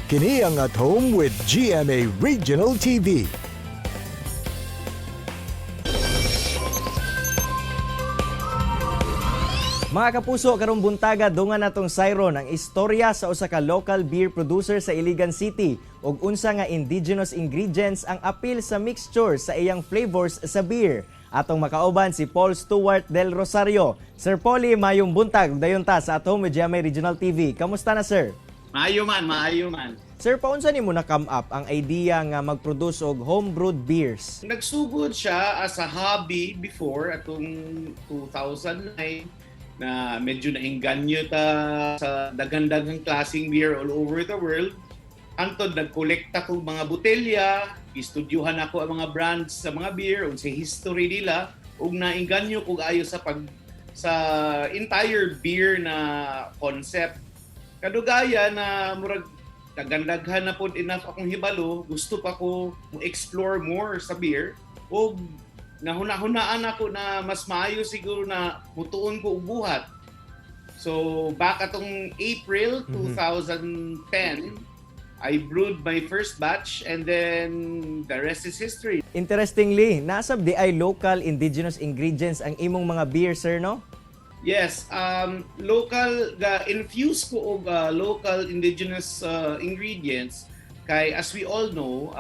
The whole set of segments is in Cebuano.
Kini ang At Home with GMA Regional TV. Mga kapuso, karong buntaga dungan natong sayron ang istorya sa usa ka local beer producer sa Iligan City ug unsa nga indigenous ingredients ang apil sa mixture sa iyang flavors sa beer. Atong makauban si Paul Stewart del Rosario. Sir Polly, mayong buntag dayon ta sa At Home with GMA Regional TV. Kamusta na, sir? Maayo man, maayo man. Sir, paunsa nimo na come up ang idea nga mag-produce og homebrewed beers? Nagsugod siya as a hobby before atong 2009 na medyo naengganyo ta sa daghan-daghang klaseng beer all over the world. Hantod nagkolekta ko mga botelya, istudyuhan ako ang mga brands sa mga beer, unsay history nila, ug naengganyo ko ayo sa entire beer na concept. Kadugaya na murag daghan-daghan na pod enough akong hibalo, gusto pa ko mo explore more sa beer ug nahuna-hunaan ako na mas maayo siguro na mutuon ko og buhat. So back atong April 2010, I brewed my first batch and then the rest is history. Interestingly, nasab di ay local indigenous ingredients ang imong mga beer, sir, no? Yes, local ga infuse ko og local indigenous ingredients kay as we all know,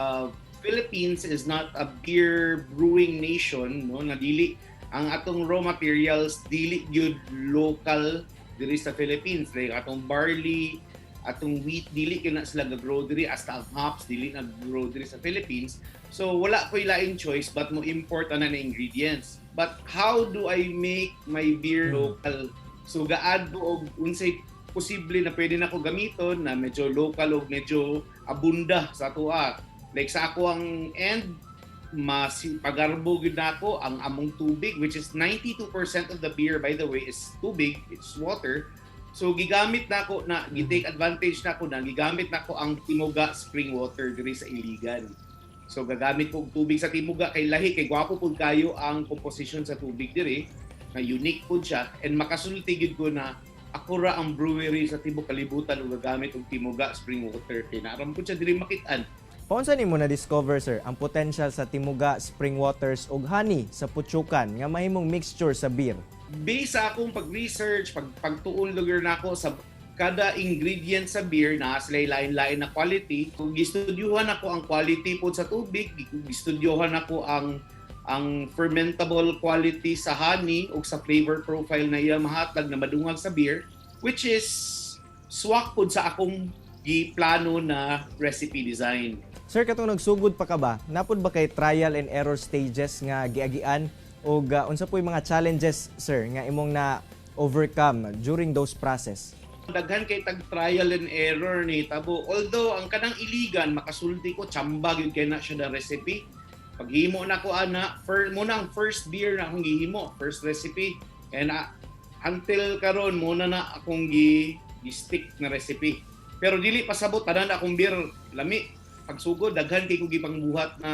Philippines is not a beer brewing nation, no, na dili ang atong raw materials, dili gyud local diri sa Philippines, like atong barley, atong wheat, dili gyud na sila ga-grow diri, hasta ang hops dili na grow diri sa Philippines. So wala ko'y laing choice but mo import ana na ingredients. But how do I make my beer local? So ga-add ko og unsay posible na pwede nako gamiton na medyo local og medyo abunda sa atoa. Like sa ako ang end, mas pagarbo gyud nako ang among tubig, which is 92% of the beer, by the way, is tubig, it's water. So gigamit nako na, gi-take advantage nako na gigamit nako ang Timuga spring water diri sa Iligan. So gagamit ko og tubig sa Timuga kay lahi kay gwapo pud kayo ang composition sa tubig diri na unique pud siya, and makasulti gyud ko na ako ra ang brewery sa tibuok kalibutan ug gagamit og Timuga spring water kay naa ra pud siya diri makit-an. Paunsa nimo na discover, sir, ang potential sa Timuga spring waters ug honey sa Putsukan nga mahimong mixture sa beer? Based sa akong pag-research, pagtuon lugar nako sa kada ingredient sa beer na sila lain-lain na quality. Kung gistudyuhan ako ang quality po sa tubig, gistudyuhan ako ang fermentable quality sa honey o sa flavor profile na iya mahatag na madungag sa beer, which is swak pod sa akong giplano na recipe design. Sir, katong nagsugod pa ka ba, napod ba kay trial and error stages nga giagian ug unsa po'y mga challenges, sir, nga imong na overcome during those process? Daghan kay tag trial and error ni tabo. Although ang kanang Iligan, makasulti ko chamba gyud kay na siya na recipe. Paghimo na ko ana, first muna ang first beer na akong gihimo, first recipe. And until karon muna na akong gi stick na recipe. Pero dili pasabot tanan akong beer lami. Pagsugod daghan kay ko gipangbuhat na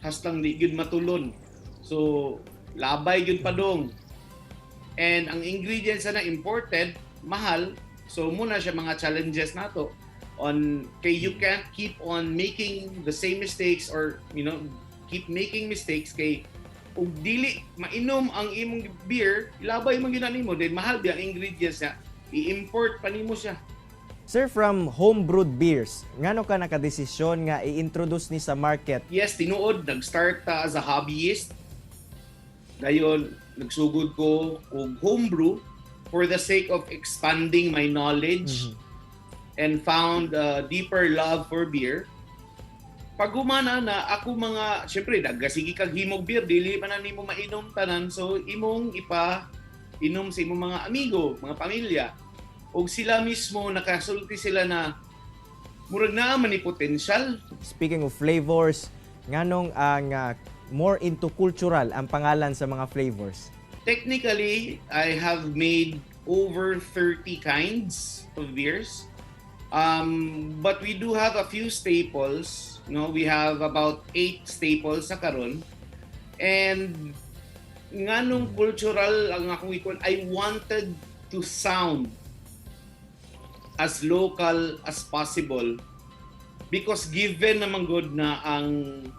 hastang di gyud matulon. So labay gyud padong. And ang ingredients na imported, mahal. So muna siya mga challenges nato on kay you can't keep on making the same mistakes or keep making mistakes kay ug dili mainom ang imong beer, ilabay man gyud na nimo, then mahal biya ang ingredients niya, i-import pa nimo siya. Sir, from homebrewed beers, ngano ka nakadesisyon nga i-introduce ni sa market? Yes, tinuod, nag-start ta as a hobbyist. Dayon nagsugod ko og homebrew for the sake of expanding my knowledge and found a deeper love for beer. Pag humana na ako mga, syempre nagasigi kag himog beer, dili man na nimo mainom tanan, so imong ipa inom sa imong mga amigo, mga pamilya. Og sila mismo nakasulti sila na murag naa man ni potential. Speaking of flavors, nganong ang more into cultural ang pangalan sa mga flavors? Technically, I have made over 30 kinds of beers. But we do have a few staples. No, we have about eight staples sa karon. And nganong cultural ang akong ikon, I wanted to sound as local as possible because given naman good na ang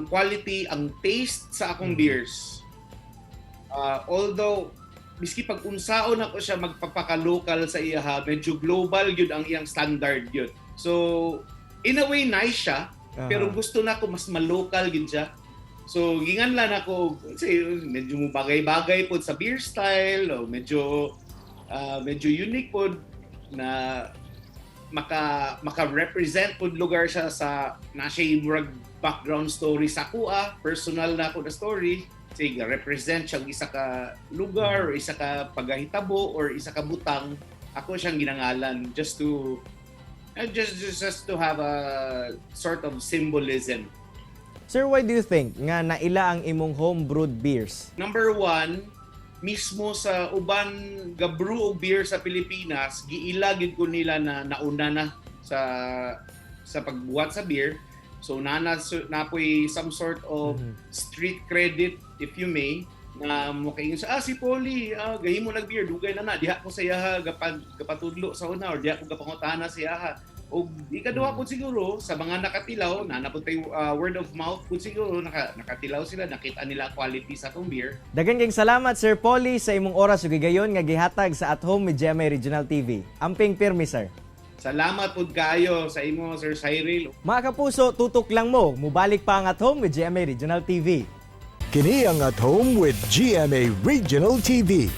quality, ang taste sa akong beers. Although miski pag unsaon ako siya magpapaka-local sa iyaha, medyo global yun ang iyang standard yun. So, in a way nice siya, pero gusto na ako mas ma-local yun siya. So, ginganlan ako, kasi medyo mo bagay-bagay po sa beer style, o medyo unique po na maka-represent po lugar siya sa na siya murag background story sa kuha, personal na ako na story. Sige, represent siyang isa ka lugar or isa ka pagahitabo or isa ka butang. Ako siyang ginangalan just to have a sort of symbolism. Sir, why do you think nga naila ang imong homebrewed beers? Number one, mismo sa uban gabrew og beer sa Pilipinas, giila gid ko nila na nauna na sa pagbuhat sa beer. So nana napoy some sort of street credit, if you may, na mo kaingon sa si Polly, gahimo nag beer, dugay na na diha ko sa iyaha gapatudlo sa una or diha ko gapangutana sa iyaha. Og ikaduha pud siguro sa mga nakatilaw na napud tay word of mouth pud siguro, nakatilaw sila, nakita nila quality sa atong beer. Daghang kayong salamat, Sir Polly, sa imong oras ug higayon nga gihatag sa At Home with GMA Regional TV. Amping pirmi, sir. Salamat pud kayo sa imo, Sir Cyril. Mga kapuso, tutok lang mo. Mubalik pa ang At Home with GMA Regional TV. Kini ang At Home with GMA Regional TV.